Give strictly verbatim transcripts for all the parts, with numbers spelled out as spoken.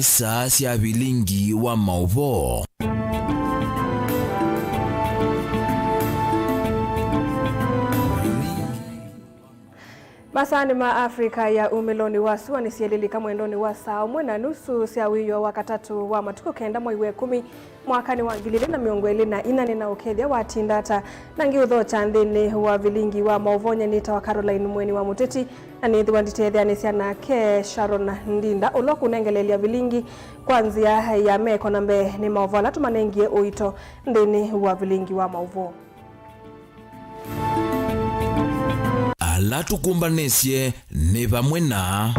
Saa sya vilingi wa maũvoo. Masaanĩ ma Africa ya umĩlonĩ wa sua nĩsyelilika mwendonĩ wa saa ũmwe na nusu sya wĩoo wa katatũ wa matukũ kenda mwei wa ĩkũmi mwakanĩ wa ngili ilĩ na mĩongo ĩlĩ na inya. Nĩ na ũkethya watinda ata? Na ngĩũthokya nthĩnĩ wa vilingi wa maũvoo, nyie nĩtawa Caroline Mweni wa Mũteti, na nĩthĩwa nditetheanĩsya nake Sharon Ndinda, ũla ũkũnengeleelya vilingi kwa nzĩa ya meko na mbee. Nĩ maũvoo ala tũmanengie ũito nthĩnĩ wa vilingi wa maũvoo. Ala tũkũmbanĩsye nĩ vamwe na.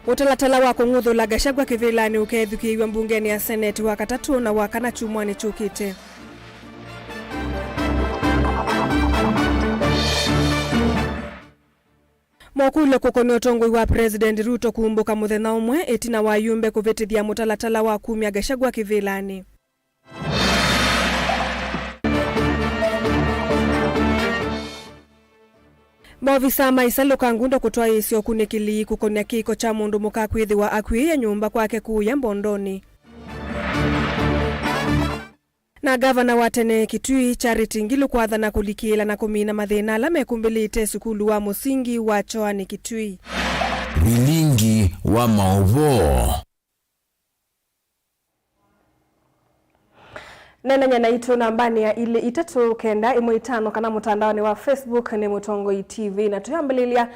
Mũtalatala wa kũng'uthũla Gachagua kĩvĩlanĩ ũkethukĩĩw'a mbungenĩ ya Senate wa katatũ na wa kana kyumwanĩ kyũkĩte. Mokũlyo kũkonĩa ũtongoi wa President Ruto kumbũka mũthenya ũmwe ĩtina wa ayumbe kũvĩtĩthya mũtalatala wa kumya Gachagua kĩvĩlanĩ. Maovisaa ma ĩsalũ ka Ngundo kũtwaĩĩsya ũkunĩkĩli kũkonĩa kĩko kya mũndũ mũka kwĩthĩwa akuĩĩe nyũmba kwake kũũya Mbondonĩ. Na ngavana wa tene Kitui, Charity Ngilu, kwathana kũlikĩĩla na kũmina mathĩna ala mekumbĩlĩte sukulu wa mũsingi wa Choani Kitui. Vilingi wa maũvoo. Nenany'a naitũ nambanĩ ya ilĩ itatũ kenda ĩmwe itano kana mũtandaonĩ wa Facebook nĩ Mũtongoi T V. Na tũyambĩlĩlya,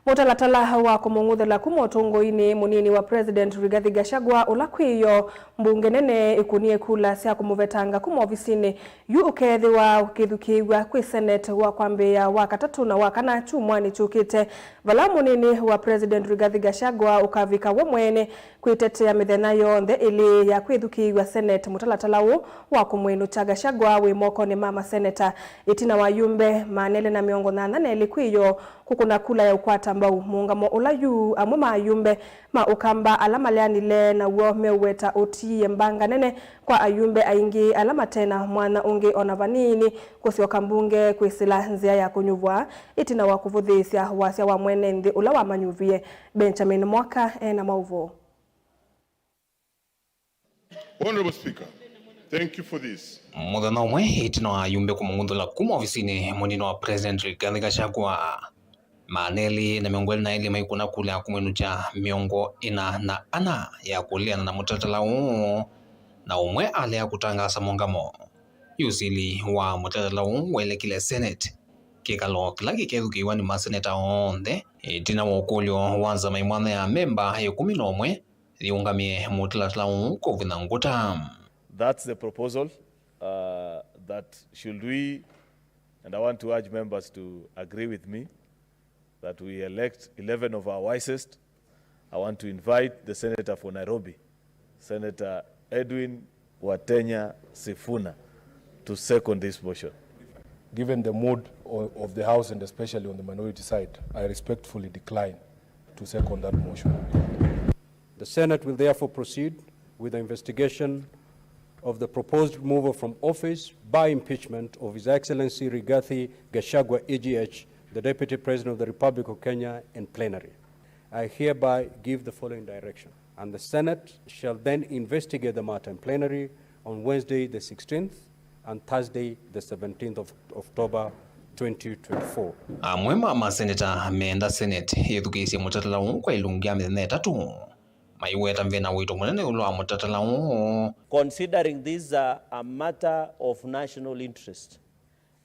mũtalatala wa kũmũng'uthũla kuma ũtũngũinĩ mũnini wa President Rigathi Gachagua, ũla kwĩyo mbunge nene ĩkũnie kula sya kũmũvetanga kuma ovisinĩ yu ũkeethĩwa ũkĩthukĩĩw'a kwĩ Senate wa kwambĩĩa wa katatũ na wa kana kyumwanĩ kyũkĩte, vala mũnini wa President Rigathi Gachagua ũkavika we mwene kwĩtetea mĩthenya yonthe ĩlĩ ya kwĩthukĩĩw'a Senate. Mũtalatala ũũ wa kũmwĩnũkya Gachagua wĩ mokonĩ ma maseneta. Ĩtina wa ayumbe maana elĩ na mĩongo nyanya na elĩ kwĩyo kũkũna kula ya ũkwata mbau mũũngamo ũla yu amwe ma ayumbe ma Ũkamba ala maleanile naw'o meũweta ũtiie mbanga nene kwa ayumbe aingĩ ala mate na mwanya ũngĩ o na vanini kũsyoka mbunge kwĩsĩla nzĩa ya kũnyuvwa ĩtina wa kũvũthĩĩsya wasya wa mwene nthĩ ũla wamanyuvie. Benjamin Mwaka e na maũvoo. Honorable Speaker, thank you for this. Mũthenya ũmwe ĩtina wa ayumbe kũmũng'uthũla kuma ovisinĩ mũnini wa President Rigathi Gachagua, maana elĩ na mĩongo ĩlĩ na elĩ maikũna kula ya kũmwĩnũkya mĩongo ĩna na ana ya kũleana na mũtalatala ũũ, na ũmwe alea kũtangaasa mũũngamo. Yu ũsili wa mũtalatala ũũ welekile Senate, kĩkalo kĩla kĩkethukĩĩw'a nĩ maseneta onthe, ĩtina wa ũkũlyo wa nzama ĩmwe ya amemba ĩkũmi na ũmwe yĩũngamĩe mũtalatala ũũ kũvinya ngũta. That's the proposal, uh, that should we, and I want to urge members to agree with me, that we elect eleven of our wisest. I want to invite the senator for Nairobi, Senator Edwin Watenya Sifuna, to second this motion. Given the mood o-, of the House and especially on the minority side, I respectfully decline to second that motion. The Senate will therefore proceed with the investigation of the proposed removal from office by impeachment of His Excellency Rigathi Gachagua, A G H, the Deputy President of the Republic of Kenya, in plenary. I hereby give the following direction, and the Senate shall then investigate the matter in plenary on Wednesday the sixteenth and Thursday the seventeenth of October twenty twenty-four. Amwe ma maseneta meenda Senate yĩthukĩĩsye mũtalatala ũũ kwa ilungu ya mĩthenya ĩtatũ, maiweta mena ũito mũnene ĩũlũ wa mũtalatala ũũ. Considering this, uh, a matter of national interest,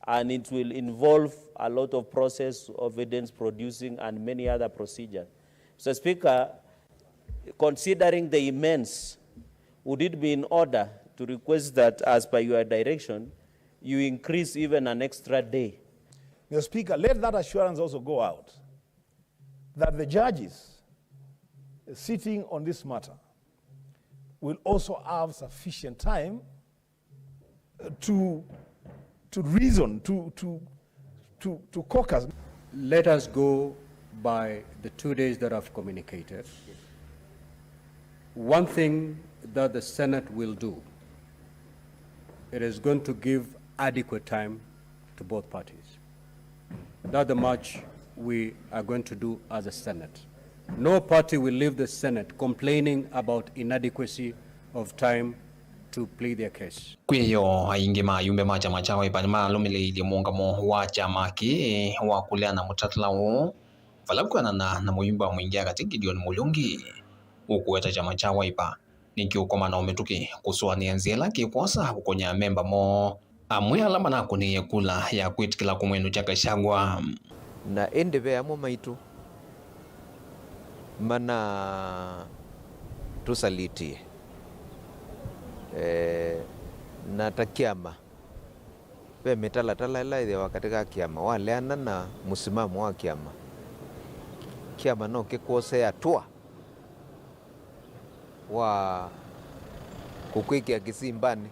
and it will involve a lot of process, evidence producing, and many other procedures. Mister Speaker, considering the immense, would it be in order to request that, as per your direction, you increase even an extra day? Mister Speaker, let that assurance also go out that the judges sitting on this matter will also have sufficient time to, to reason, to, to, to, to caucus. Let us go by the two days that I've communicated. One thing that the Senate will do, it is going to give adequate time to both parties. That's the much we are going to do as a Senate. No party will leave the Senate complaining about inadequacy of time to plead their case. Kwĩyo aingĩ ma ayumbe ma kyama kya Wiper nĩmalũmĩlĩilye mũũngamo wa kyama kĩĩ wa kũleana mũtalatala ũũ, vala kwĩanana na mũyumbe wa Mwingĩ Katĩ Gideon Muriungi ũkũweta kyama kya Wiper nĩkĩũkomana o mĩtũkĩ kũsũanĩa nzĩa ĩla kĩkwosa kũkony'a amemba moo, amwe ala manakũnĩie kula ya kwĩtĩkĩla kũmwĩnũkya Gachagua. Na ĩndĩ ve amwe maitũ manatũsalitie, eh, na ta kĩama, ve mĩtalatala ĩla ĩthĩawa katĩ ka kĩama, waleana na mũsimamo wa kĩama, kĩama no kĩkwosee atũa wa kũkwĩkĩa kĩsimbanĩ,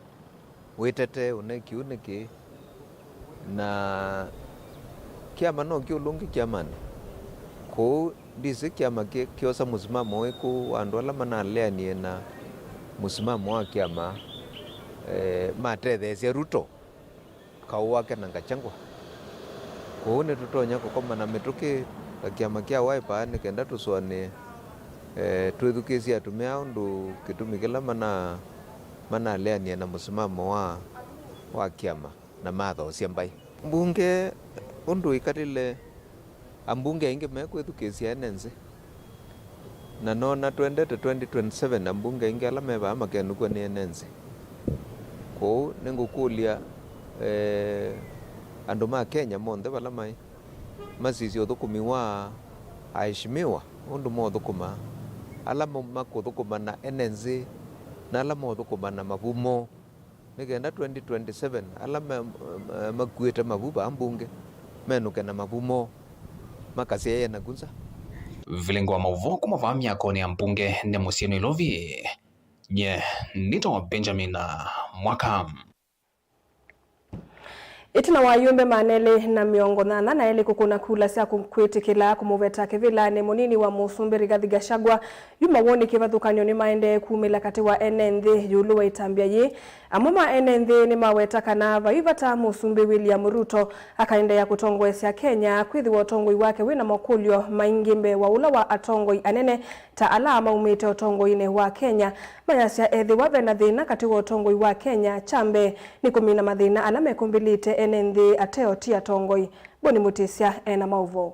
wĩtetee ũneki ũũ nĩkĩ, na kĩama no kĩũlũnge kĩamanĩ. Kwoou ndisĩ kĩama kĩ-, kĩosa mũsimamo wĩkũ wa andũ ala manaleanie na mũsimamo wa kĩama, eh, matetheesya Ruto. Kaũ wake na Gachagua. Kwoou nĩtũtonya kũkomana mĩtũkĩ ta kĩama kya Wiper nĩ kenda tũsũanĩe, eh, twĩthukĩĩsye atumĩa ũndũ kĩtumi kĩla mana-, manaleanie na mũsimamo wa, wa kĩama na mathoosya mbaĩ. Mbunge ũndũ ĩkalile, ambunge aingĩ mekwĩthukĩĩsya ene nthĩ. Na noona twendete twenty twenty-seven, ambunge aingĩ ala me vaa makenũkw'a nĩ ene nthĩ. Kwoou nĩngũkũlya, eh, andũ ma Kenya monthe vala maĩ, masisye ũthũkũmi wa aheshimiwa, ũndũ mothũkũma, ala mo-, makũthũkũma na ene nthĩ, na ala mothũkũma na mavumo. Nĩ kenda twenty twenty-seven ala ma-, ma-, makuĩte mavu vaa mbunge menũke na mavu moo, makasyaĩe naku nza. Vilingi wa maũvoo kuma vaa myakonĩ ya mbunge nĩ mũsyĩ Nairobi, nye nĩtawa Benjamin Mwaka. Ĩtina wa ayumbe maana elĩ na mĩongo nyanya na elĩ kũkũna kula sya kũ-, kwĩtĩkĩla kũmũveta kĩvĩlanĩ mũnini wa mũsumbĩ Rigathi Gachagua, yu mawoni kĩvathũkany'o nĩmaendee kumĩla katĩ wa ene nthĩ ĩũlũ wa ĩtambya yĩĩ. Amwe ma ene nthĩ nĩmaweta kana vai vata Mũsumbĩ William Ruto akaendeea kũtongoesya Kenya, kwĩthĩwa ũtongoi wake wĩna makũlyo maingĩ mbee wa ũla wa atongoi anene ta ala maumĩte ũtongoinĩ wa Kenya. Mayasya ethĩwa vena thĩna katĩ wa ũtongoi wa Kenya, kya mbee nĩ kũmina mathĩna ala mekũmbĩlĩte ene nthĩ ateo ti atongoi. Boni Mũtĩsya ena maũvoo.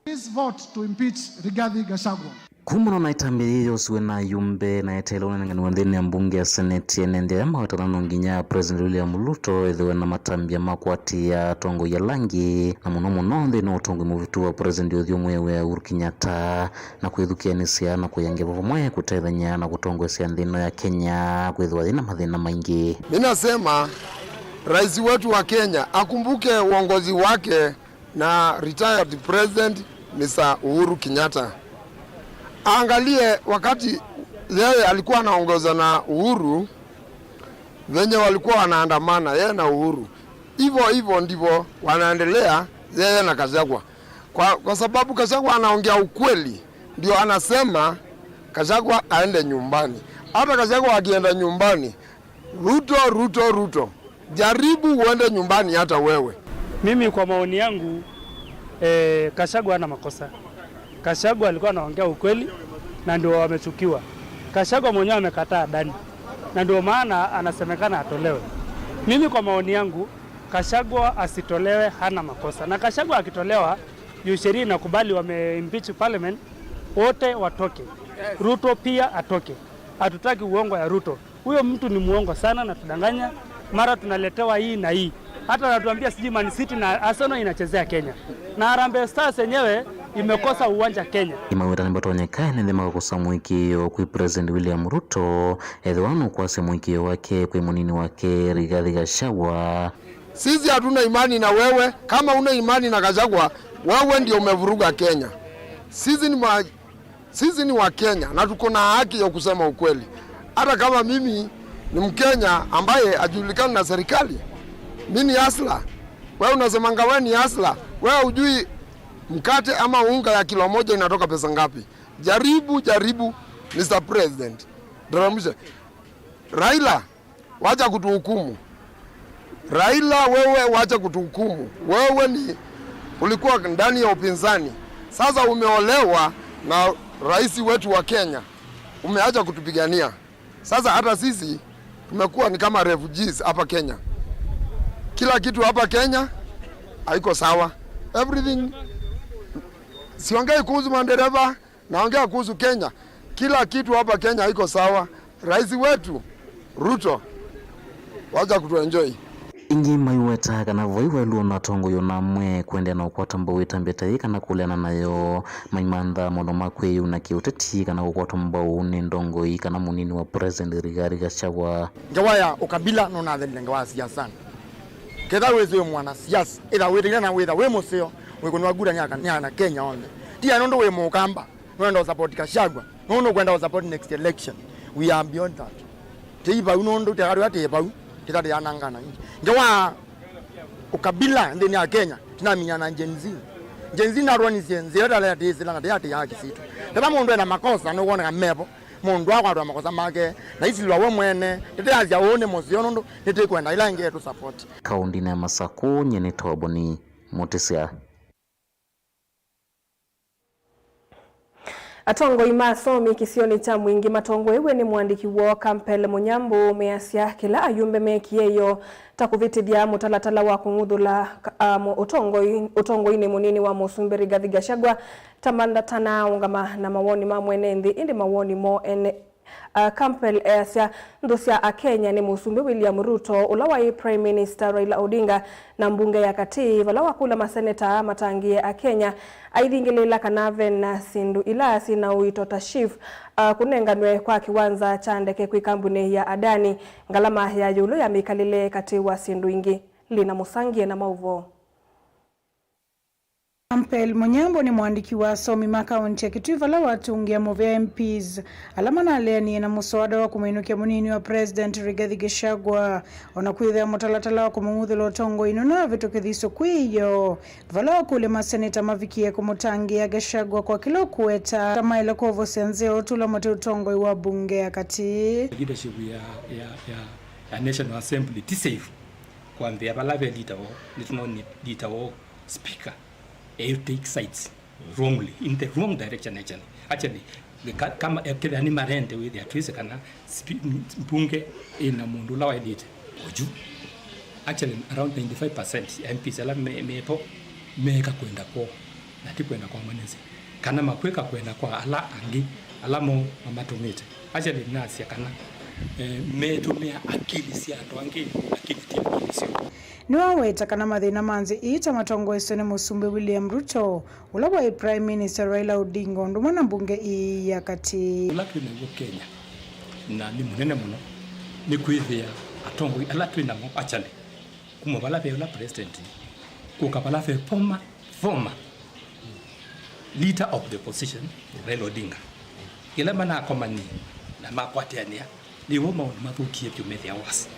Please vote to impeach Rigathi Gachagua. Kumana na ĩtambya yĩĩ yosiwe na ayumbe na yeteele ũnenganĩ wa nthĩnĩ ya mbunge ya Senate, ene nthĩ aya mawetana no nginya President William Ruto ethĩwe na matambya ma kũatĩĩa atongoi ala angĩ, na mũno mũno nthĩnĩ wa ũtongoi mũvĩtu wa President ũthyũ mwĩwe Uhuru Kenyatta, na kwĩthukĩanĩsya na kũyangia vamwe kũtethany'a na kũtongoesya nthĩ ĩno ya Kenya kwĩthĩwa yĩna mathĩna maingĩ. Ninasema rais wetu wa Kenya akumbuke uongozi wake na retired president Mister Uhuru Kenyatta. Aangalie wakati yeye alikuwa anaongoza na Uhuru, venye walikuwa wanaandamana yeye na Uhuru, hivyo hivyo ndivyo wanaendelea yeye na Gachagua. Kwa, kwa sababu Gachagua anaongea ukweli, ndio anasema Gachagua aende nyumbani. Hata Gachagua akienda nyumbani, Ruto, Ruto, Ruto. Jaribu uende nyumbani hata wewe. Mimi kwa maoni yangu, eh, Gachagua hana makosa. Gachagua alikuwa anaongea ukweli na ndio wamechukiwa. Gachagua mwenyewe amekataa ndani na ndio maana anasemekana atolewe. Mimi kwa maoni yangu, Gachagua asitolewe, hana makosa. Na Gachagua akitolewa, juu sheria inakubali wame impeach parliament, wote watoke. Ruto pia atoke. Hatutaki uongo ya Ruto. Huyo mtu ni muongo sana na tudanganya. Mara tunaletewa hii na hii. Hata anatuambia sijui Man City na Arsenal inachezea Kenya. Na Harambee Stars yenyewe imekosa uwanja Kenya. Imawetani mbatonyeka ene nthĩ makakosa mũĩkĩĩo kwĩ President William Ruto, ethĩwa nũkwasya mũĩkĩĩo wake kwĩ mũnini wake Rigathi Gachagua. Sisi hatuna imani na wewe. Kama una imani na Gachagua, wewe ndio umevuruga Kenya. Sisi ni ma-, sisi ni wa Kenya na tuko na haki ya kusema ukweli. Hata kama mimi ni Mkenya ambaye hajulikani na serikali, mimi ni hustler. Wewe unasemanga wewe ni hustler. Wewe hujui mkate ama unga ya kilo moja inatoka pesa ngapi? Jaribu, jaribu, Mister President. Teremsha. Raila, wacha kutuhukumu. Raila, wewe wacha kutuhukumu. Wewe ni ulikuwa ndani ya upinzani. Sasa umeolewa na rais wetu wa Kenya, umeacha kutupigania. Sasa hata sisi tumekuwa ni kama refugees hapa Kenya. Kila kitu hapa Kenya haiko sawa. Everything. Siongei kuhusu madereva, naongea kuhusu Kenya. Kila kitu hapa Kenya haiko sawa. Rais wetu Ruto, wacha kutuenjoy. Ĩngĩ maiweta kana vai waĩlu ona atongoi ona amwe kũendeea na ũkwata mbau ĩtambya ta yĩĩ kana kũleana nayo, maimantha maũndũ ma kwĩyĩuna kĩũteti kana kũkwatwa mbau nĩ ndongoi kana mũnini wa President Rigathi Gachagua. Ngewa ya ũkabila nũnathelile ngewa ya siasa. Ketha wĩsĩ wĩ mwana siasa, ĩtha wĩtĩkĩla na wĩtha wĩ mũseo, wĩkũnwa kura nĩ aka-, nĩ ana Kenya onthe. Ti ya nũndũ wĩ mũkamba. Nũenda ũsupport Gachagua. Nũndũ ũkwenda ũsupport next election. We are beyond that. Tei vau nũndũ teka tũya tĩ vau, tĩta tĩyanangana ingi. Ngewa ũkabila nthĩnĩ ya Kenya, tinaminya na Gen Z. Gen Z narwanisye nzĩa ĩla tala yatĩĩsĩla na tĩyatĩyaa kĩsitũ. Tata mũndũ ena makosa nũkwoneka mevo. Mũndũ akwatwa makosa make, na isilwa we mwene, tĩtĩasya ũũ nĩ mũseo nũndũ nĩtĩkwenda ila ĩngĩ ĩtũ support. Kaũndĩnĩ ya Masakũ, nyie nĩ Toboni Mũtĩsya. Atongoi ma asomi kĩsionĩ kya Mwingĩ matongoew'e nĩ mũandĩki woo Campbell Mũnyambũ measya kĩla ayumbe mekie yo ta kũvĩtĩthya mũtalatala wa kũng'uthũla ka-, a, mũ-, ũtongoi, ũtongoinĩ mũnini wa Mũsumbĩ Rigathi Gachagua ta mandatanaũngama na mawoni ma mwene nthĩ, ĩndĩ mawoni moo ene. A, Campbell easya nthũ sya Akenya nĩ Mũsumbĩ William Ruto, ũla waĩ Prime Minister Raila Odinga, na mbunge ya katĩ, vala wakũlya maseneta matangĩĩe Akenya aithingĩlĩĩla kana ve na syĩndũ ila syĩ na ũito ta SHIF, a, kũnenganwe kwa kĩwanza kya ndeke kwĩ kambunĩ ya Adani, ngalama ya ĩũlũ ya mĩkalĩle katĩ wa syĩndũ ingĩ. Lina Mũsangie na maũvoo. Campbell Mũnyambũ nĩ mũandĩki wa asomi ma kaũntĩ ya Kitui vala watũngĩa mũvea M Ps ala manaleanie na mũswada wa kũmwĩnũkya mũnini wa President Rigathi Gachagua, o na kwĩthĩa mũtalatala wa kũmũng'uthũla ũtongoi nũnavĩtũkĩthisye kwĩ yo, vala wakũlya maseneta mavikie kũmũtangĩĩa Gachagua kwa kĩla ũkũweta ta maĩle kwovosya nzĩa ũtũla mũtĩ ũtongoi wa mbunge ya katĩ. Leadership ya, ya, ya, ya National Assembly ti safe. Kwambĩa vala ve leader woo, nĩtũnoo nĩ leader woo, speaker, e take sides wrongly, in the wrong direction actually. Actually, the ka-, kama, eh, kethĩa nĩ marende wĩthĩa twĩsĩ kana spi-, mbunge ĩna mũndũ ũla waĩlĩte oyu. Actually, around ninety-five percent ya M Ps ala me, mevo meeka kwenda kwoo, na ti kwenda kwa mwenezi. Kana makwĩka kwenda kwa ala angĩ, ala mo mamatũmĩte. Actually, nasya kana, eh, metũmĩa akili sya andũ angĩ, lakini ti akili syoo. Nĩwaweta kana mathĩna ma nthĩ ii ta matongoeswe nĩ Mũsumbĩ William Ruto, ũla waĩ Prime Minister Raila Odinga, ũndũ ũmwe na mbunge ii ya katĩ. Ũla twĩ naw'o Kenya, na nĩ mũnene mũno, nĩ kwĩthĩa atongoi ala twĩ namo actually, kuma vala ve ũla president, kũka vala ve former, former leader of the opposition, Raila Odinga. Ĩla manakomanie na makwatĩanĩa, nĩw'o maũndũ mathũkie vyũ methĩa worse.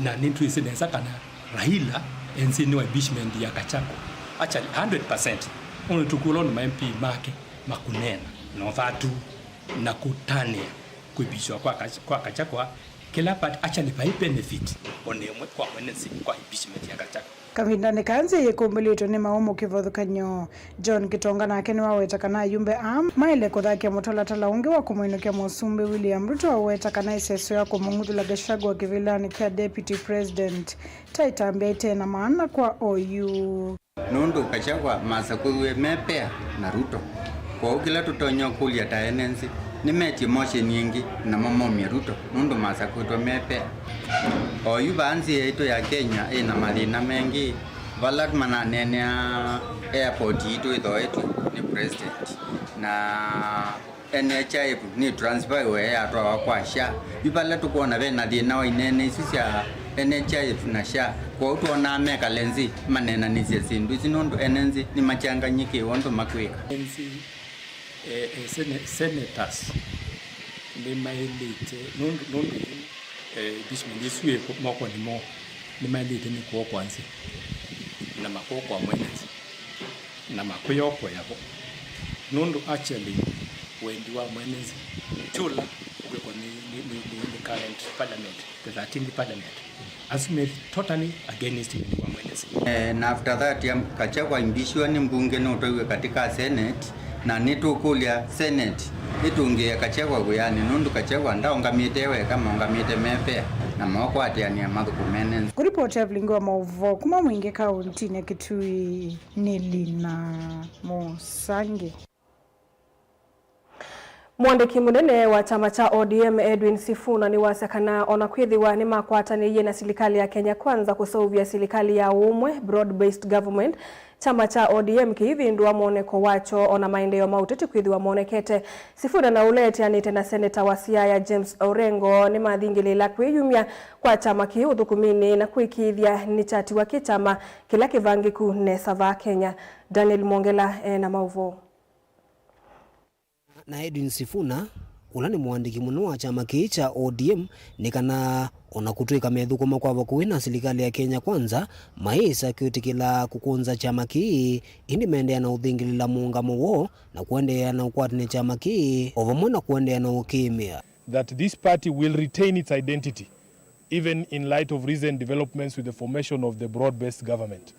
Na nĩtwĩsĩ nesa kana Raila e nzĩnĩ wa impeachment ya Gachagua. Actually, hundred percent. Ũndũ tũkwĩlwa nĩ ma M P make makũneena na ũthatu na kũtanĩa kwĩmbishwa kwa Gach-, kwa Gachagua, kĩla part actually vai benefit o na ĩmwe kwa mwenezi kwa impeachment ya Gachagua. Kavindanĩ kaa nzĩa yĩkũmbĩlĩtwe nĩ maũmũ kĩvathũkany'o, John Kitonga nake nĩwaweta kana ayumbe aa maĩle kũthakĩa mũtalatala ũngĩ wa kũmwĩnũkya Mũsumbĩ William Ruto, aweta kana ĩseso ya kũmũng'uthũla Gachagua kĩvĩlanĩ kya Deputy President ta ĩtambya ĩte na maana kwa oyu. Nũndũ Gachagua masakũiwe me pair na Ruto. Kwoou kĩla tũtonya ũkũlya ta ene nthĩ, nĩmetye motion ĩngĩ namo momye Ruto, nũndũ masakũĩtwe me pair. Oyu vaa nzĩa yaitũ ya Kenya ĩna mathĩna mengĩ, vala mananeenea airport yitũ ĩthoetw'e nĩ president, na N H I F nĩ transferiwe yatwawa kwa SHA. Yu vala tũkwona ve na thĩna wa ineene isu sya N H I F na SHA, kwoou twonaa mekale nthĩ maneenanĩsye syĩndũ isu, nũndũ ene nthĩ nĩmachanganyĩkĩwe ũndũ makwĩka. Nthĩ, eh, eh, sene-, senators nĩmaĩlĩte, nũndũ, nũndũ yu, eh, impeachment ĩsu ĩ mokonĩ moo, nĩmaĩlĩte nĩ kũokwa nthĩ na makũokwa mwene nthĩ. Na makwĩyokoya vo. Nũndũ actually wendi wa mwene nthĩ ti ũla ũkwĩkwa nĩ, nĩ, nĩ, nĩ, nĩ current parliament, the thirteenth parliament. Asu me totally against Mĩtuo wa Mwene Sili. Eh, na after that, ya Gachagua imbishiwa nĩ mbunge nũtwaiwe katika Senate, na nĩtũkũlya Senate ĩtũngĩe Gachagua wĩanĩ, nũndũ Gachagua ndaũngamĩte e weka, maũngamĩte me fair, na maũkwatĩanĩa mathũkũme nĩ nthĩ. Kũripoti Evelyn wa maũvoo kuma Mwingi kauntinĩ Kitui nĩ Lina Mũsangi. Mũandĩki mũnene wa kyama kya O D M, Edwin Sifuna, nĩwasya kana o na kwĩthĩwa nĩmakwatanĩie na silikalĩ ya Kenya Kwanza kũseũvya silikalĩ ya ũmwe, broad-based government, kyama kya O D M kĩivĩndũa mwoneko wakyo o na maendeeo ma ũteti kwĩthĩwa monekete. Sifuna na ũla eteanĩte na seneta wa Siaya James Orengo nĩmathingĩlĩĩla kwĩyumya kwa kyama kĩĩ ũthũkũminĩ na kũĩkĩĩthya nĩkyatiwa kĩ kyama kĩla kĩvangĩku nesa vaa Kenya. Daniel Mwongela e na maũvoo. Na Edwin Sifuna, ũla nĩ mũandĩki mũnene wa kyama kĩĩ kya O D M, nĩ kana o na kũtw'ĩka methũkũma kwa vakuvĩ na silikalĩ ya Kenya Kwanza, mayĩsa kwĩtĩkĩla kũkũnza kyama kĩĩ, ĩndĩ meendeea na ũthingĩlĩla mũũngamo woo na kũendeea na ũkwatanĩa kyama kĩĩ, o vamwe na kũendeea na ũkĩĩmĩa. That this party will retain its identity even in light of recent developments with the formation of the broad-based government.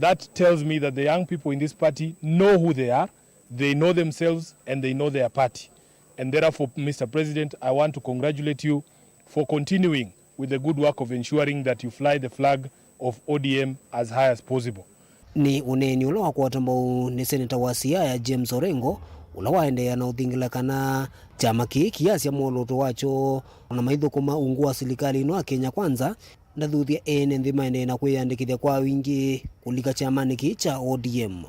That tells me that the young people in this party know who they are, they know themselves, and they know their party. And therefore, Mister President, I want to congratulate you for continuing with the good work of ensuring that you fly the flag of O D M as high as possible. Nĩ ũneeni ũla wakwata mbau nĩ seneta wa Siaya James Orengo, ũla waendeea na ũthingĩla kana kyama kĩĩ kĩasya mwolooto wakyo o na maithũkũma ungu wa silikalĩ ĩno ya Kenya Kwanza, ndathuthya ene nthĩ maendee na kwĩyandĩkĩthya kwa wingĩ kũlika kyamanĩ kĩĩ kya O D M.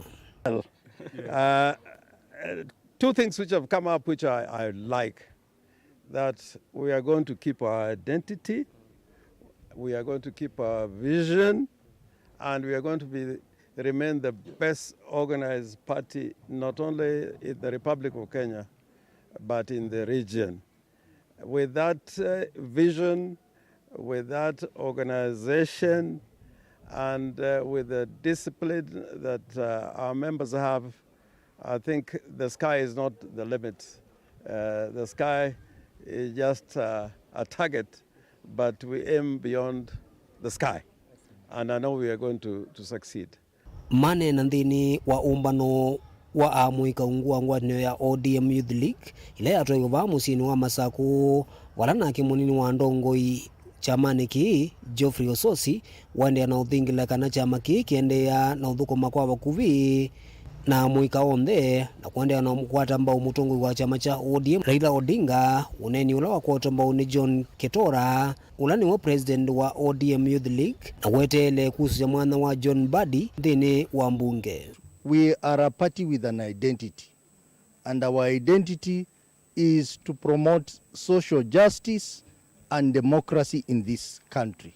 Uh, two things which have come up which I, I like, that we are going to keep our identity, we are going to keep our vision, and we are going to be, remain the best organized party, not only in the Republic of Kenya, but in the region. With that, uh, vision, with that organization, and, uh, with the discipline that, uh, our members have, I think the sky is not the limit. Uh, the sky is just, uh, a target, but we aim beyond the sky. And I know we are going to, to succeed. Maneena nthĩnĩ wa ũmbano wa amũika ungu wa ngwatanĩo ya O D M Youth League, ĩla yatwaiwe vaa mũsyĩnĩ wa Masakũ, vala nake mũnini wa ndongoi kyamanĩ kĩĩ, Geoffrey Ososi, waendeea na ũthingĩla kana kyama kĩĩ kĩendeea na ũthũkũma kwa vakuvĩ na amũika onthe, na kũendeea na kũkwata mbau mũtongoi wa kyama kya O D M, Raila Odinga, ũneeni ũla wakwatwa mbau nĩ John Ketora, ũla nĩwe president wa O D M Youth League, na weteele kusũsya mwanya wa John Mbadi nthĩnĩ wa mbunge. We are a party with an identity, and our identity is to promote social justice and democracy in this country.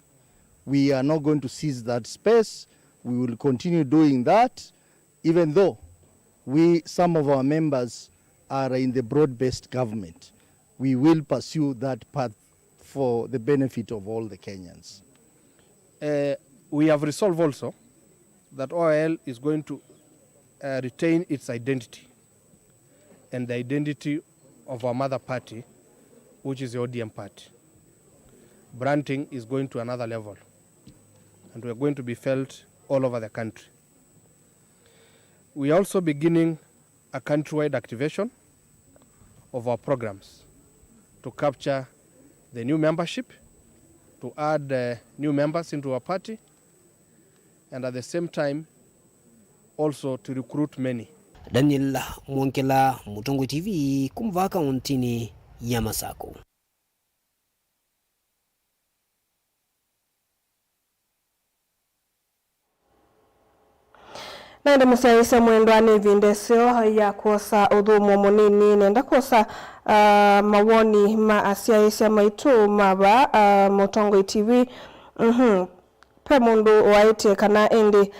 We are not going to seize that space. We will continue doing that, even though we, some of our members are in the broad-based government. We will pursue that path for the benefit of all the Kenyans. Uh, we have resolved also that O I L is going to, uh, retain its identity and the identity of our mother party, which is the O D M party. Branding is going to another level, and we are going to be felt all over the country. We are also beginning a countrywide activation of our programs to capture the new membership, to add, uh, new members into our party, and at the same time also to recruit many. Daniel Mwongela, Mũtongoi T V, kuma vaa kauntinĩ ya Masakũ. Naende mũsyaĩĩsya mwendwa, nĩ ĩvinda ĩseo ya kwosa ũthũmũo mũnini. Nenda kwosa, ah, mawoni ma asyaĩĩsya maitũ ma vaa, ah, Mũtongoi T V. Mhm. Ve mũndũ waĩtye kana ĩndĩ,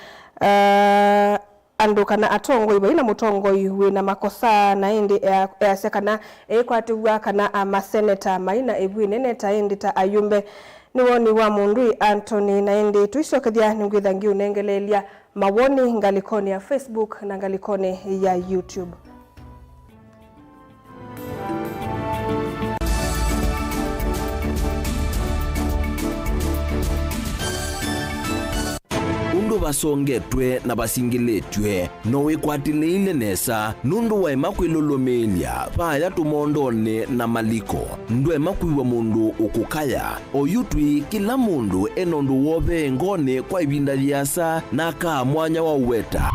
ah, andũ kana atongoi vai na mũtongoi wĩ na makosa, na ĩndĩ ea-, easya kana eĩkwatĩw'a kana amaseneta mai na ĩvu ĩnene ta ĩndĩ ta ayumbe. Nĩ woni wa Mũndũi Anthony, na ĩndĩ tũisyokethya nĩngwĩtha ngĩũnengeleelya mawoni ngalĩkonĩ ya Facebook na ngalĩkonĩ ya YouTube. vasongetw'e na vasingĩlĩtw'e. No wĩkwatĩlĩĩle nesa, nũndũ waema kwĩlũlũmĩĩlya vaaya tũmondonĩ na maliko. Ndwaema kwĩw'a mũndũ ũkũkaya. Oyu twĩ, kĩla mũndũ e na ũndũ wovee ngoonĩ kwa ĩvinda yĩasa na akaa mwanya wa ũweta.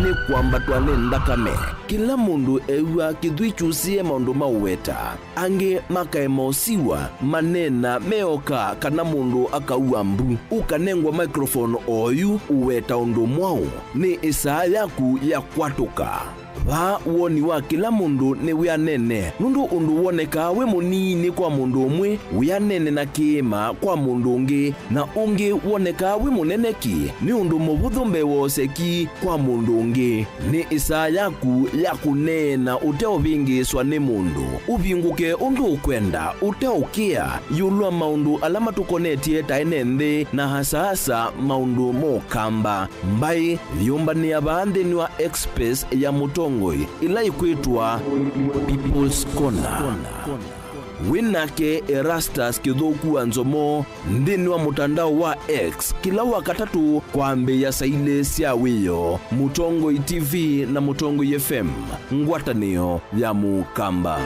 Nĩ kwambatwa nĩ nthakame. Kĩla mũndũ ew'a kĩthwii kyusĩe maũndũ ma ũweta. Angĩ makaema ũsiw'a, maneena meoka kana mũndũ akaua mbu. Ũkanengwa microphone oyu ũweta ũndũ mwaũ. Nĩ ĩsaa yaku ya kwatũka. Vaa woni wa kĩla mũndũ nĩ wĩanene, nũndũ ũndũ wonekaa wĩ mũnini kwa mũndũ ũmwe wĩanene na kĩĩma kwa mũndũ ũngĩ, na ũngĩ wonekaa wĩ mũnene ki nĩ ũndũ mũvũthũ mbee wa ũseki kwa mũndũ ũngĩ. Nĩ ĩsaa yaku ya kũneena ũteũvĩngĩĩswa nĩ mũndũ. Ũvingũke ũndũ ũkwenda, ũteũkĩa, ĩũlũ wa maũndũ ala matũkonetye ta ene nthĩ, na asaasa maũndũ ma Ũkamba. Mbaĩ yĩũmbanĩa vaa nthĩnĩ wa X Space ya Mũtongoi, ĩla ĩkwĩtwa People's Corner. Wĩ nake Erastus Kĩthũku wa Nzomo nthĩnĩ wa mũtandao wa X kĩla Wakatatũ kwambĩĩa saa ilĩ sya wĩoo. Mũtongoi T V na Mũtongoi F M, ngwatanĩo ya Mũkamba.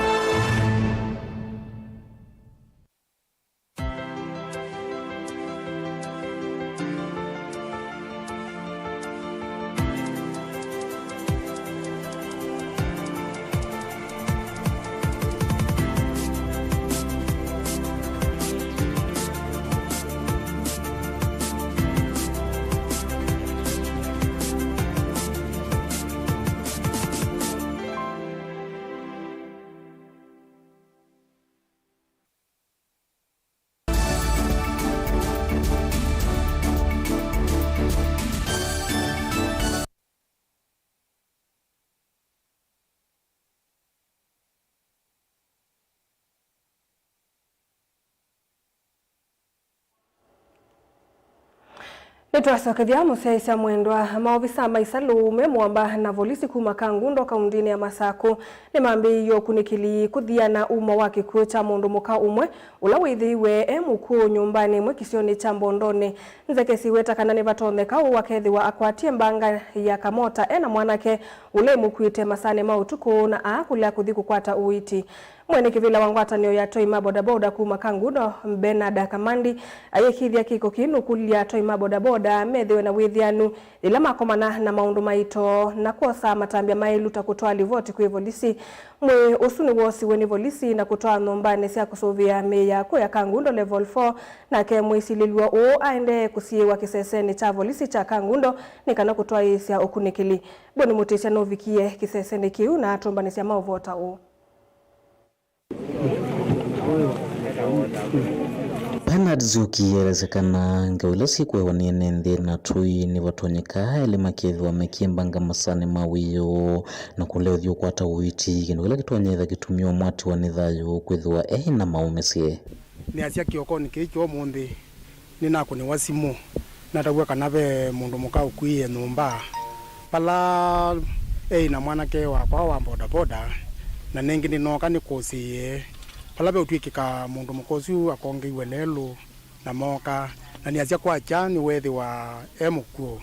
Nĩtwasokethya mũsyaĩĩsya mwendwa. Maovisa ma isalũ me mũamba na volisi kuma Kangundo kaundinĩ ya Masakũ nĩmambĩĩie ũkunĩkĩli kũthiana umo wa kĩkw'ũ kya mũndũ mũka ũmwe ũla wĩthĩiwe e mũkw'ũ nyũmbanĩ ĩmwe kĩsionĩ kya Mbondonĩ. Nzeke siweta kana nĩvatonyeka ũũ akethĩwa akwatie mbanga ya kamota e na mwanake ũla ĩmũkuĩte masaanĩ ma ũtukũ na aakũlya kũthi kũkwata ũiiti. Mwene kĩvĩla wa ngwatanĩo ya atwai ma bodaboda kuma Kangundo, Bernard Kamandi, ayĩkĩĩthya kĩko kĩĩ nũkũlilye atwai ma bodaboda methĩwe na wĩthĩanu yĩla makomana na maũndũ maito na kwosa matambya maĩlu ta kũtwaa livoti kwĩ volisi. Mwĩĩ ũsu nĩwoosiwe nĩ volisi na kũtwaa nyũmbanĩ sya kũsũvĩa mĩĩ ya kũya Kangundo Level four, nake mwĩsilĩlw'a ũũ aendee kũsiĩĩwa kĩsesenĩ kya volisi kya Kangundo nĩ kana kũtwaĩĩsya ũkunĩkĩli. Boni Mũtĩsya nũvikie kĩsesenĩ kĩu na atũmbanĩsya maũvoo ta ũũ. Bernard Nzioki elesya kana ngau ila syĩkũewa nĩ ene nthĩ na atũi nĩvatonyeka elĩ makethĩwa mekĩmbanga masaanĩ ma wĩoo na kũlea ũthi ũkwata ũiiti, kĩndũ kĩla kĩtonya ĩtha kĩtumi ũmwatiwa nĩ thayũ kwĩthĩwa eĩ na maũmĩsye. Nĩasya kĩokonĩ kĩĩ kya ũmũnthĩ, nĩnakũnĩwa simũ, natavw'a kana ve mũndũ mũka ũkuĩe nyũmba vala eĩ na mwanake wakwa wa bodaboda, na nĩngĩ nĩnooka nĩkũsĩĩe vala veũtw'ĩkĩka mũndũ mũka ũsu akongeiwe lelũ na mooka, na nĩasya kwakya nĩweethĩwa e mũkw'ũ,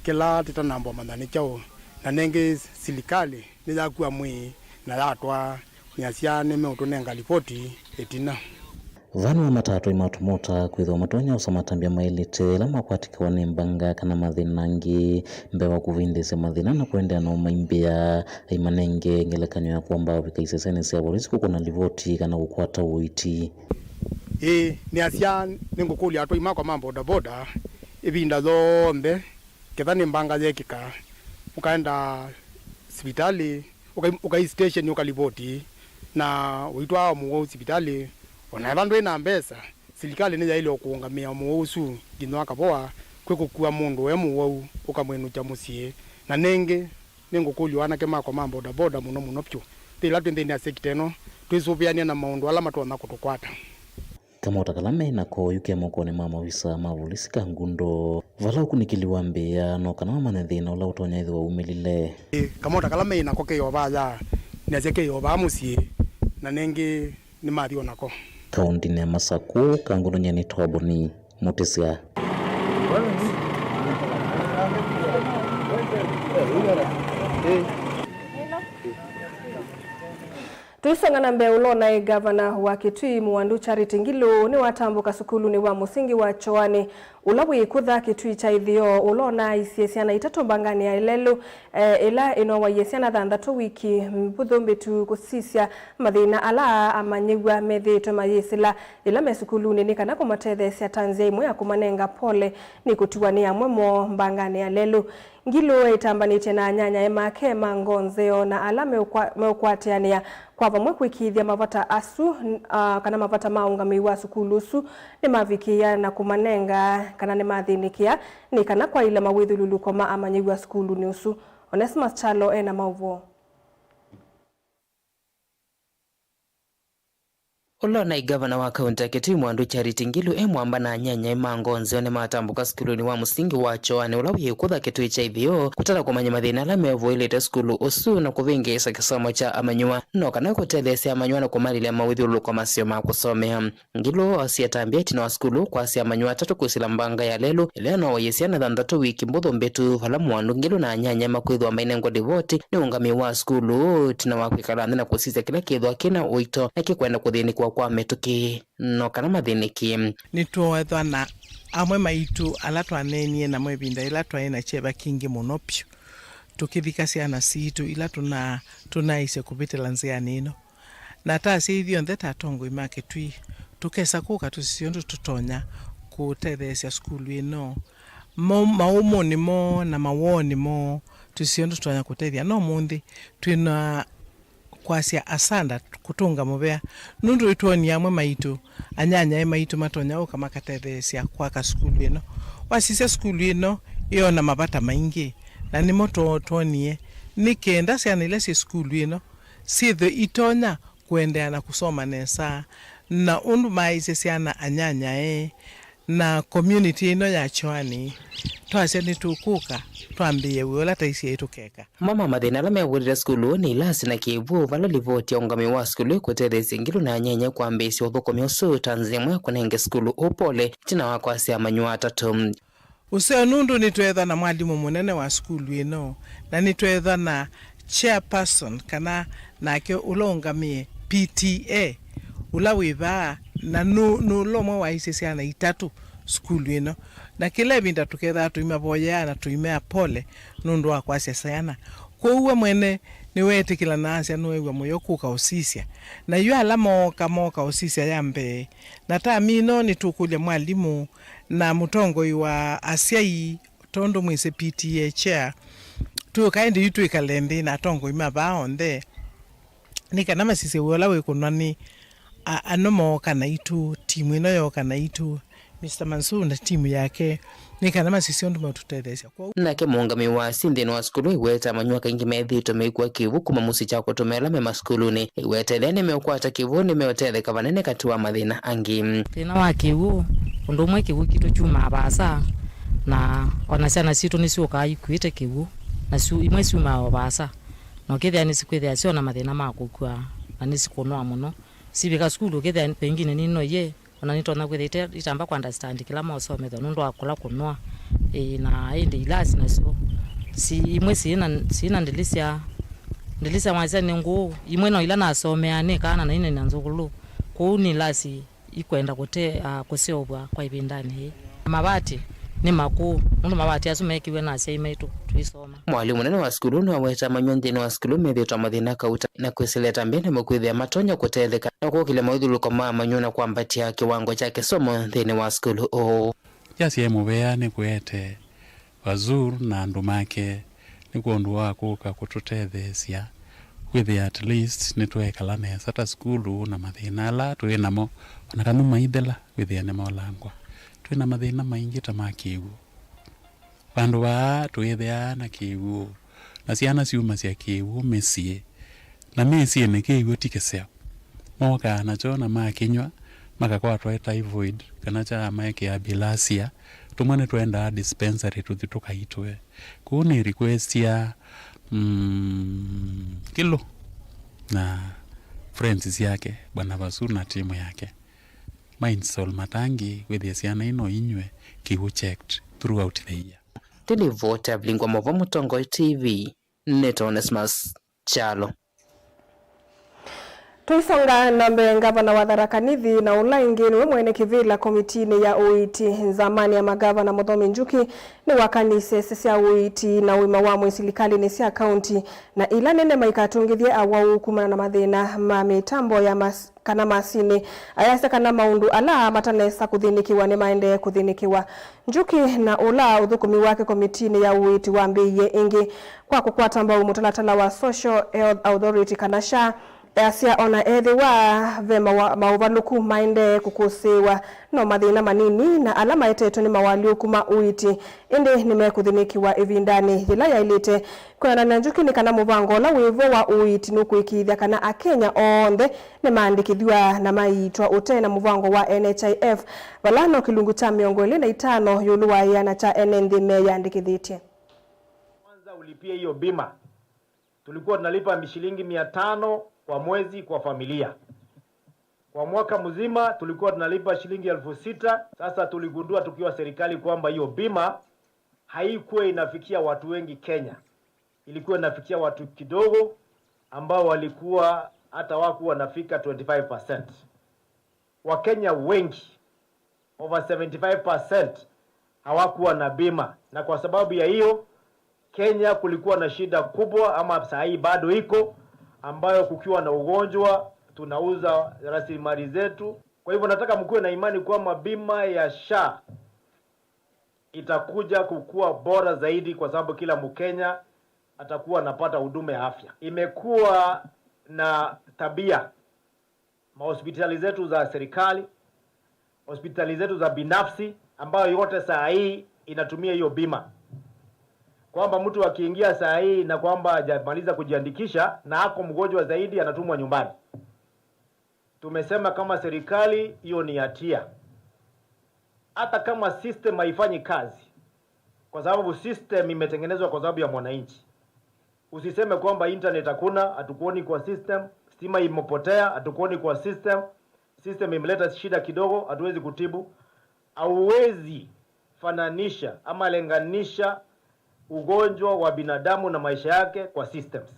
kĩla tĩtanamba ũmanya nĩ kyaũ, na nĩngĩ silikalĩ nĩyakua mwĩĩ na yatwaa. Nĩasya nĩmeũtũnenga livoti ĩtina. Vaa nĩwamataa atwai ma tũmota kwĩthĩwa matonya osa matambya maĩlĩte ĩla makwatĩkawa nĩ mbanga kana mathĩna angĩ mbee wa kũvindĩĩsya mathĩna na kũendeea na ũmaimbĩa. Aimanenge ngelekany'o ya kũamba ũvika isesenĩ sya volisi kũkũna livoti kana kũkwata ũiiti. Ĩĩ, nĩasya nĩngũkũlya atwai makwa ma bodaboda ĩvinda yonthe, ketha nĩ mbanga yeekĩka, ũkaenda sivitalĩ, ũkai, ũkai station ũkalivoti, na ũitwaa mũwau sivitalĩ. O na ethwa ndwĩ na mbesa, silikalĩ nĩyaĩle o kũũngamĩa mũwau ũsu nginya akavoa, kwĩ kũkua mũndũ e mũwau ũkamwĩnũkya mũsyĩ. Na nĩngĩ, nĩngũkũlya anake makwa ma bodaboda mũno mũno vyũ, yĩla twĩ nthĩnĩ ya sekita ĩno, twĩsũvĩanĩa na maũndũ ala matonya kũtũkwata. Kamota kala meĩ nako oyu ke mokonĩ ma maovisa ma volisi Kangundo. Vala ũkunĩkĩli wambĩĩa, no kana mamanye thĩna ũla ũtonya ĩthĩwa umĩlile. Ĩ, kamota kala meĩ nako ke o vaya, nĩasya ke o vaa mũsyĩ, na nĩngĩ nĩmathi o nako. Kaũndĩnĩ ya Masakũ, Kangundo nyie nĩtawa Boni Mũtĩsya. Tũisonga na mbee, ũla ũnaĩ ngavana wa Kitui Mwandu Charity Ngilu nĩwatambũka sukulunĩ wa mũsingi wa Choani, ũla wĩ kũtha Kitui kya ĩtheo, ũla ũnaaisye syana itatũ mbanganĩ ya ĩlelũ, eh, ĩla ĩnowaie syana thanthatũ wiki mbũthũ mbĩtu kũsisya mathĩna ala amanyĩw'a methĩĩtwe mayĩsĩla ĩla me sukulunĩ, nĩ kana kũmatetheesya ta nzĩa ĩmwe ya kũmanenga pole nĩ kũtiwa nĩ amwe moo mbanganĩ ya lelũ. Ngilu eĩtambanĩtye na anyanyae make ma ngoo nzeo na ala meũkwa-, meũkwatĩanĩa kwa vamwe kũĩkĩĩthya mavata asu, n-, a, kana mavata ma ũngamĩi wa sukulu ũsu nĩmavikĩĩa na kũmanenga kana nĩmathĩnĩkĩa nĩ kana kwaĩla mawĩthyũlũlũko ma amanyĩw'a sukulunĩ ũsu. Onesimus Kyalo e na maũvoo. Ũla ũnaĩ ngavana wa kaunti ya Kitui Mwandu Charity Ngilu e mwamba na anyanyae ma ngoo nzeo nĩmatambũka sukulunĩ wa mũsingi wa Choani ũla wĩ ĩkũtha Kitui kya ĩtheo kũtala kũmanya mathĩna ala meũvũĩlĩte sukulu ũsu na kũvĩngĩĩsya kĩsomo kya amanyĩw'a, no kana kũtetheesya amanyĩw'a na kũmalĩlya mawĩthyũlũlũko maseo ma kũsomea. Ngilu oosie ĩtambya ĩtina wa sukulu kwasya amanyĩw'a atatũ kwĩsĩla mbanga ya lelũ ĩla ĩnowaie syana thanthatũ wiki mbũthũ mbĩtu, vala Mwandu Ngilu na anyanyae makwĩthĩwa mainengwa livoti nĩ ũngamĩi wa sukulu ũũ ĩtina wa kwĩkala nthĩ na kũsisya kĩla kĩthwa kĩna ũito na kĩkwenda kũthĩnĩkĩwa kwa mĩtũkĩ, no kana mathĩnĩkĩe. Nĩtweethwa na amwe maitũ ala twaneenie namo ĩvinda yĩla twaĩ na kyeva kingĩ mũno vyũ, tũkĩthika syana sitũ ila tũna-, tũnaaisye kũvĩtĩla nzĩanĩ ĩno. Na ta asyai ithyonthe ta atongoi ma Kĩtui, tũkesa kũka tũsisye ũndũ tũtonya kũtetheesya sukulu ĩno. Mo-, maũmũnĩ moo na mawoonĩ moo, tũsisye ũndũ tũtonya kũtethya. No ũmũnthĩ twĩ na kwasya asanda kũtũnga mũvea, nũndũ nĩtwonie amwe maitũ, anyanyae maitũ matonya ũka makatetheesya kwaka sukulu ĩno. Wasisya sukulu ĩno, ĩona mavata maingĩ, na nĩmo two-, twonie nĩ kenda syana ila syĩ sukulu ĩno syĩthwe itonya kũendeea na kũsoma nesa, na ũndũ maaĩsye syana anyanyae na community ĩno ya Choani, twasya nĩtũkũka twambĩĩe wĩa ũla twaisye tũkeka. Mamwe ma mathĩna ala mevũlile sukulu nĩ ilasi na kĩw'ũ, vala livoti ya ũngamĩi wa sukulu ĩkũtetheesya Ngilu na anyanyae kwambĩĩsya ũthũkũmi ũsu ta nzĩa ĩmwe ya kũnenge sukulu ũũ pole, ĩtina wa kwasya amanyĩw'a atatũ. Ũseo nũndũ nĩtweethwa na mwalimũ mũnene wa sukulu ĩno, na nĩtweethwa na chairperson, kana nake ũla ũngamĩe P T A, ũla wĩ vaa, na nũ-, nũla ũmwe waisye syana itatũ sukulu ĩno. Na kĩla ĩvinda tũkethaa tũimavoyea na tũimea pole nũndũ wa kwasya syana. Kwoou we mwene nĩweetĩkĩla na asya nũew'a mũyo kũka ũsisya. Na yu ala mooka, mooka ũsisya ya mbee. Na tami ĩno nĩtũkũlya mwalimũ na mũtongoi wa asyai, tondũ mwĩsĩ P T A chair, tũka ĩndĩ yu twĩkale nthĩ na atongoi ma vaa onthe, nĩ kana masisye wĩa ũla wĩkũnwa nĩ a-, ano mooka naitũ, timu ĩno yooka naitũ, Mister Mansur na timu yake, nĩ kana masisye ũndũ meũtũtetheesya. Kwoou. Nake mũũngamĩi wa asyai nthĩnĩ wa sukulu aiweta amanyĩw'a kaingĩ methĩĩtwe mekua kĩw'ũ kuma mũsyĩ kya kũtũmĩa ala me masukulunĩ. Aiweta ethĩa nĩmeũkwata kĩw'ũ, nĩmeũtetheka vanene katĩ wa mathĩna angĩ. Thĩna wa kĩw'ũ, ũndũ ũmwe kĩw'ũ kitũ kyumaa vaasa, na ona syana sitũ nĩsyũkaa ikuĩte kĩw'ũ, na syu-, imwe syumaa o vaasa, na ũkĩthĩa nĩsikwĩthĩa syona mathĩna ma kũkua, na nĩsikũnoa mũno. Sivika sukulu ũkĩthĩa pengine ninoie, ona nĩtonya kwĩthĩa ite-, itamba kũ understand kĩla mosomethwa nũndũ wa kũla kũnoa. Ĩĩ, na ĩndĩ ilasi nasyo si-, imwe syĩna, syĩna ndĩlĩsya, ndĩlĩsya wasya nĩ ngũũ, imwe no ila nasomeaa nĩ kana na ina na nzũkũlũ. Kwoou nĩ ilasi ikwenda kũte-, ah, kũseũvw'a kwa ĩvindanĩ yĩĩ. Mavati nĩ makũũ, nũndũ mavati asu meekĩwe na asyai maitũ tũisoma. Mwalimũ mũnene wa sukulu nĩwaweta amanyĩw'a nthĩnĩ wa sukulu methĩĩtwe mathĩna kauta na kwĩsĩlĩla ta mbene kwĩthĩa matonya kũtetheka na kũkĩlya mawĩthyũlũlũko ma amanyĩw'a na kwambatya kĩwango kya kĩsomo nthĩnĩ wa sukulu ũũ. Yasyae mũvea nĩkũete Fazul na andũ make nĩ kwondũ wa kũka kũtũtetheesya kwĩthĩa at least nĩtweekala nesa ta sukulu na mathĩna ala twĩ namo, ona kana maithela kwĩthĩa nĩmaolangwa. Twĩ na mathĩna maingĩ ta ma kĩw'ũ. Vandũ vaa tũĩthĩaa na kĩw'ũ, na syana syumasya kĩw'ũ mĩsyĩ, na mĩsyĩnĩ kĩw'ũ ti kĩseo. Mokaa nakyo na makĩnyw'a, makakwatwa nĩ typhoid, kana kya maekĩa bilharzia, tũmwe nĩtwendaa dispensary tũthi tũkaitwe. Kũu nĩ request ya, mm, Ngilu na friends syake, Bwana Vasu na timu yake. Ma install matangi, wĩthĩe syana ino inywe kĩw'ũ checked throughout the year. Nĩ livoti ya Vilingwa Mova, Mũtongoi T V. nĩtawa Onesmus Kyalo. Tũisonga na mbee, ngavana wa Tharaka Nithi na ũla ĩngĩ nĩwe mwene kĩvĩla komitinĩ ya ũiiti nzamanĩ ya magavana Mũthomi Njuki nĩwakanie isese sya ũiiti na ũima wa mwĩĩ silikalĩnĩ sya kaunti na ila nene maikatũngĩthye awau kumana na mathĩna ma mĩtambo ya mas kana masinĩ. Ayasya kana maũndũ ala matanesa kũthĩnĩkĩwa nĩmaendee kũthĩnĩkĩwa. Njuki na ũla ũthũkũmi wake komitinĩ ya ũiiti wambĩĩie ĩngĩ kwa kũkwata mbau mũtalatala wa Social Health Authority kana SHA, easya ona ethĩwa ve mawa- maũvalũku maendee kũkũsĩĩwa, no mathĩna manini na ala maetetwe nĩ mawalyũku ma ũiiti ĩndĩ nĩmekũthĩnĩkĩwa ĩvindanĩ yĩla yaĩlĩte. Kwĩanana na Njuki nĩ kana mũvango ũla wĩvo wa ũiiti nũkũĩkĩĩthya kana Akenya onthe nĩmaandĩkĩthw'a na maiitwa ũtee na mũvango wa N H I F, vala no kĩlungu kya mĩongo ĩlĩ na itano ĩũlũ wa ĩana kya ene nthĩ meyĩandĩkĩthĩtye. Kwanza ulipie hiyo bima. Tulikuwa tunalipa shilingi mia tano kwa mwezi kwa familia. Kwa mwaka mzima tulikuwa tunalipa shilingi elfu sita. Sasa tuligundua tukiwa serikali kwamba hiyo bima haikuwa inafikia watu wengi Kenya. Ilikuwa inafikia watu kidogo ambao walikuwa hata hawakuwa wanafika twenty five percent. Wakenya wengi, over seventy five percent, hawakuwa na bima, na kwa sababu ya hiyo Kenya kulikuwa na shida kubwa, ama saa hii bado iko, ambayo kukiwa na ugonjwa tunauza rasilimali zetu. Kwa hivyo nataka mkuwe na imani kwamba bima ya SHA itakuja kukua bora zaidi, kwa sababu kila Mkenya atakuwa anapata huduma ya afya. Imekuwa na tabia mahospitali zetu za serikali, hospitali zetu za binafsi, ambayo yote saa hii inatumia hiyo bima, kwamba mtu akiingia saa hii na kwamba hajamaliza kujiandikisha na ako mgonjwa zaidi, anatumwa nyumbani. Tumesema kama serikali, hiyo ni hatia. Hata kama system haifanyi kazi, kwa sababu system imetengenezwa kwa sababu ya mwananchi. Usiseme kwamba internet hakuna, hatukuoni kwa system, stima imepotea, hatukuoni kwa system, system imeleta shida kidogo, hatuwezi kutibu. Hauwezi fananisha ama lenganisha ugonjwa wa binadamu na maisha yake kwa systems.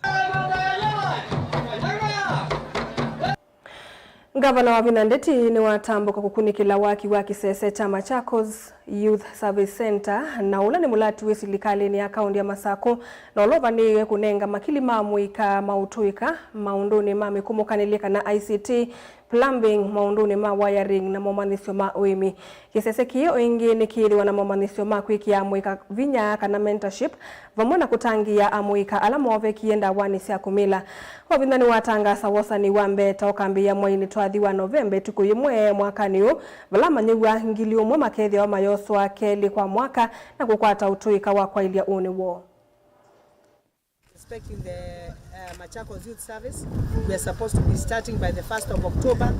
Ngavana Wavinya Ndeti nĩwatambũka kũkunĩkĩla waki wa kĩsese kya Machakos Youth Service Centre, na ũla nĩ mũlati wĩ silikalĩnĩ ya kaũntĩ ya Masakũ, na ũla ũvanĩĩwe kũnenga makili ma mũika ma ũtũĩka maũndũnĩ ma mĩkũmũkanĩlye kana I C T, plumbing, maũndũnĩ ma wiring, na momanyĩsyo ma ũĩmi. Kĩsese kĩĩ o ĩngĩ nĩkĩĩthĩwa na momanyĩsyo ma kwĩkĩa amũika vinya kana mentorship, vamwe na kũtangĩĩa amũika ala moovekie ndawanĩ sya kũmila. Wavinya nĩwatangaasa wosani wa mbee ta ũkambĩĩa mweinĩ twathi wa Novemba ĩtukũ yĩmwe mwakanĩ ũũ, vala amanyĩw'a ngili ũmwe makethĩawa mayoswa kelĩ kwa mwaka na kũkwata ũtũĩka wa kwaĩlya ũnĩ woo. Respecting the uh, Machakos Youth Service, we are supposed to be starting by the first of October.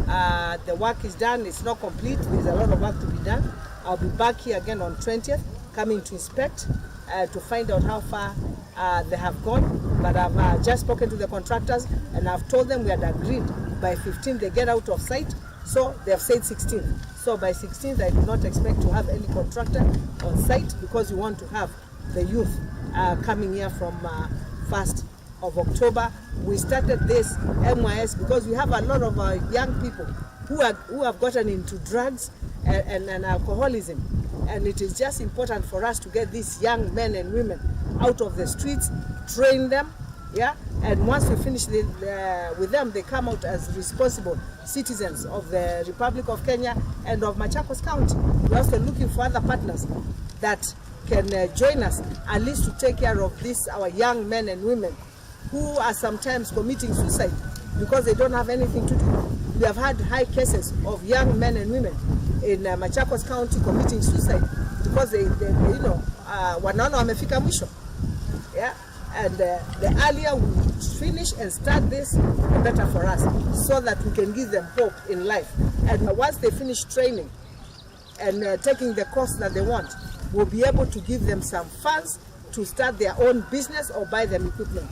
Uh, the work is done, it's not complete, there's a lot of work to be done. I'll be back here again on twentieth, coming to inspect, uh, to find out how far uh, they have gone. But I've uh, just spoken to the contractors and I've told them we had agreed by fifteen they get out of site. So they have said sixteenth. So by sixteenth, I do not expect to have any contractor on site because we want to have the youth uh, coming here from uh, first of October. We started this M Y S because we have a lot of uh, young people who are who have gotten into drugs and, and, and alcoholism, and it is just important for us to get these young men and women out of the streets, train them, yeah, and once we finish the, uh, with them, they come out as responsible citizens of the Republic of Kenya and of Machakos County. We're also looking for other partners that can uh, join us at least to take care of these our young men and women who are sometimes committing suicide because they don't have anything to do. We have had high cases of young men and women in uh, Machakos County committing suicide because they, they, they you know uh, wanaona wamefika mwisho, yeah. And uh, the earlier we finish and start this, the better for us, so that we can give them hope in life. And once they finish training and uh, taking the course that they want, we'll be able to give them some funds to start their own business or buy them equipment.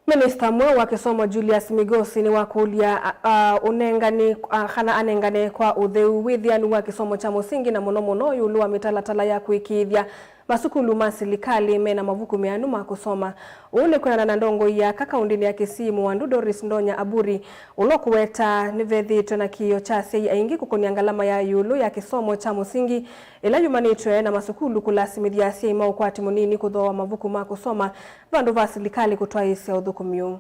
Minista mweũ wa kĩsomo Julius Migosi nĩwakũlya, a, a, ũnengani, a, kana anengane kwa ũtheu wĩthĩanu wa kĩsomo kya mũsingi na mũno mũno ĩũlũ wa mĩtalatala ya kũĩkĩĩthya masukulu ma silikalĩ mena mavuku meanu ma kũsoma. Ũu nĩ kwĩanana na ndongoi ya aka kaũndĩnĩ ya Kisii, Mũandu Doris Ndonya Aburi, ũla ũkũweta nĩvethĩĩtwe na kĩĩo kya asyai aingĩ kũkũnĩa ngalama ya ĩũlũ ya kĩsomo kya mũsingi ĩla yumanĩtw'e na masukulu kũlasimĩthya asyai ma ũkwati mũnini kũthooa mavuku ma kũsoma vandũ va silikalĩ kũtwaĩĩsya ũthũkũmi ũũ.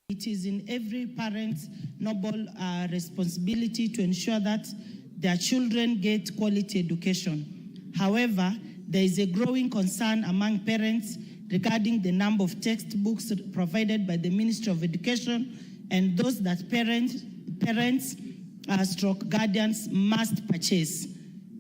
It is in every parent's noble, uh, responsibility to ensure that their children get quality education. However, there is a growing concern among parents regarding the number of textbooks provided by the Ministry of Education and those that parent, parents, uh, stroke guardians must purchase.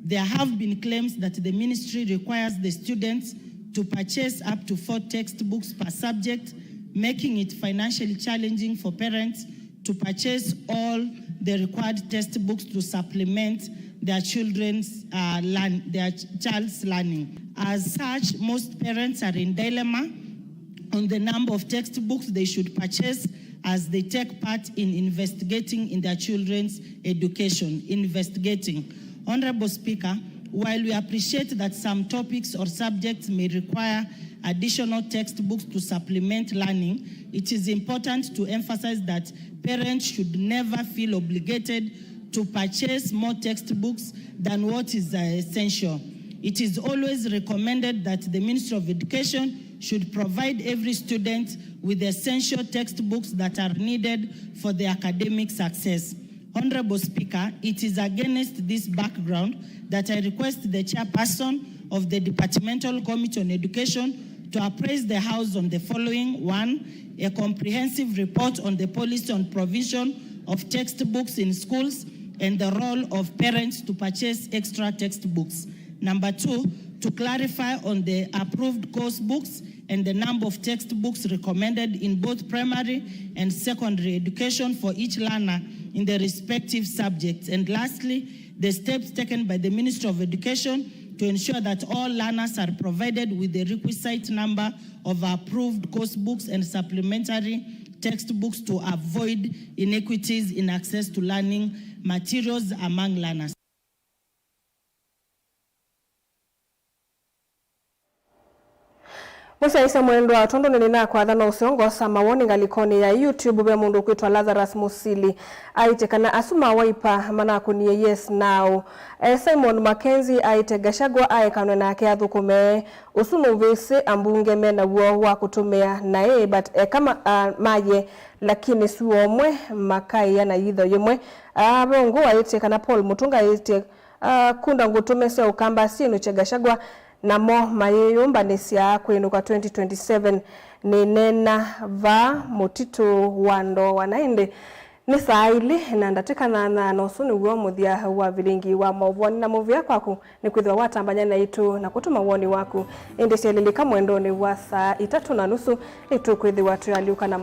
There have been claims that the ministry requires the students to purchase up to four textbooks per subject, making it financially challenging for parents to purchase all the required textbooks to supplement their children's, uh, learn, their ch-, child's learning. As such, most parents are in dilemma on the number of textbooks they should purchase as they take part in investigating in their children's education. Investigating. Honorable Speaker, while we appreciate that some topics or subjects may require additional textbooks to supplement learning, it is important to emphasize that parents should never feel obligated to purchase more textbooks than what is, uh, essential. It is always recommended that the Ministry of Education should provide every student with essential textbooks that are needed for their academic success. Honorable Speaker, it is against this background that I request the chairperson of the Departmental Committee on Education to apprise the House on the following: one, a comprehensive report on the policy on provision of textbooks in schools and the role of parents to purchase extra textbooks. Number two, to clarify on the approved course books and the number of textbooks recommended in both primary and secondary education for each learner in the respective subjects. And lastly, the steps taken by the Ministry of Education to ensure that all learners are provided with the requisite number of approved course books and supplementary textbooks to avoid inequities in access to learning materials among learners. Mũsyaĩĩsya mwendwa, tondũ nĩnĩnakwatha, no ũseo ngosa mawoni ngalĩkonĩ ya YouTube. Ve mũndũ ũkwĩtwa Lazarus Musili aĩtye kana asu ma Wiper manakũnie yes now. Eh, Simon Mackenzie aĩtye Gachagua aekanwe nake athũkũme. Ũsu nũvĩsĩ ambunge mena w'o wa kũtũmĩa naĩ, but eka ma-, ah, maye, lakini su omwe makaĩa na yitho yĩmwe. Ah, ve ũngĩ waĩtye kana Paul Mũtũnga aĩtye, ah, kunda ngũtũme sya Ũkamba syĩnũkye Gachagua, namo mayĩyũmbanĩsya kwĩnũka twenty twenty-seven. Nĩneena vaa mũtitũ wa ndooa. Na ĩndĩ nĩ saa ilĩ na ndatĩka nyanya, na ũsu nĩw'o mũthya wa vilingi wa maũvoo. Nĩ na mũvea kwaku nĩkwĩthĩwa watambany'a naitũ na kũtũma woni waku. Ĩndĩ syelelĩka mwendonĩ wa saa itatũ na nusu, nĩtũkwĩthĩwa tũyaalyũka na